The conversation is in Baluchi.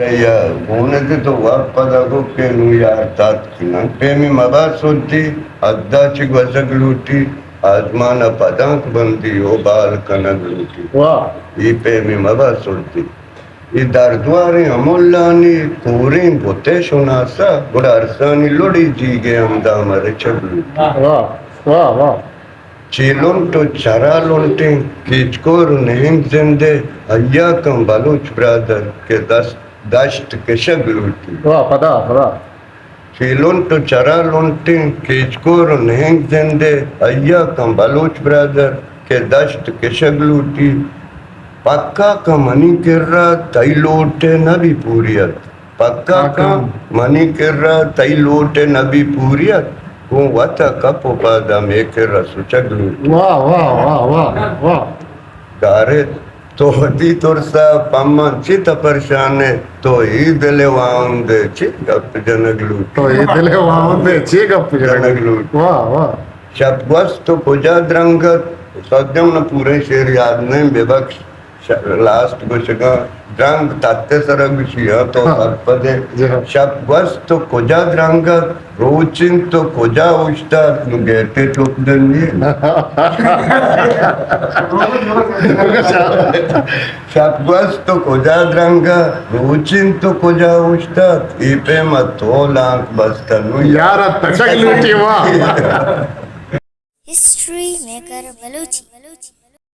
یا گون ات تو واب پدا گو کہ نوں یار تاتک نہ پیمیں مبا سدی، حدا چہ گوزگ لوٹی، آزمان ءَ پدانک بندی او بال کنگ لوٹی۔ واہ۔ اے پیمیں مبا سدی۔ اے دردواریں ہملانی کوریں بت ءِ شناسہ، گڑا ارسانی لڑی جیگ ءِ ہمدا مرچگ لوٹی۔ واہ، واہ، واہ۔ چے لنٹ و چرا لنٹیں کیچکور و نہنگ زندے، ایا کن بلوچ برادر کہ دست، دشت کشگ لوٹی۔ واہ، پدا، پدا۔ چے لنٹ و چرا لنٹیں کیچکور و نہنگ زندے، ایا کن بلوچ برادر کہ دشت کشگ لوٹی۔ پکا کن منی کرا تئی لوٹ ءِ نبی پوریت۔ پکا کن منی کرا تئی لوٹ ءِ نبی پوریت، گوں وت ءَ کپ و پاد ءَ مے کرا سچگ لوٹی۔ واہ، واہ، واہ، واہ، واہ۔ گارے تو وتی ترس ءَ پمن چی تپرشان ئے، تو اے دل ءِ واہند ءَ چی گپ جنگ لوٹی۔ تو اے دل ءِ واہند ءَ چی گپ جنگ جنگ لوٹی۔ لوٹی۔ واہ، واہ۔ شپ گوست تو کجا درنگ ات، استاد جان، من پوریں شعر یاد نہ ایں، ببخش۔ ش-، لاسٹ گوشگاں، درنگ تت ءِ سرا گوشی، ہاں، تو ہاں۔ سرپد ئے۔ جی ہاں۔ شپ گوست تو کجا درنگ ات، روچ انت تو کجا اوشتات، نوں گیٹ ءِ ٹک دنی۔ شپ گوست تو کجا درنگ ات، روچ انت تو کجا اوشتات، اے پیم ءَ تو لانک بستہ نوں یار ءَ تچگ لوٹی۔ واہ۔ History maker Balochi.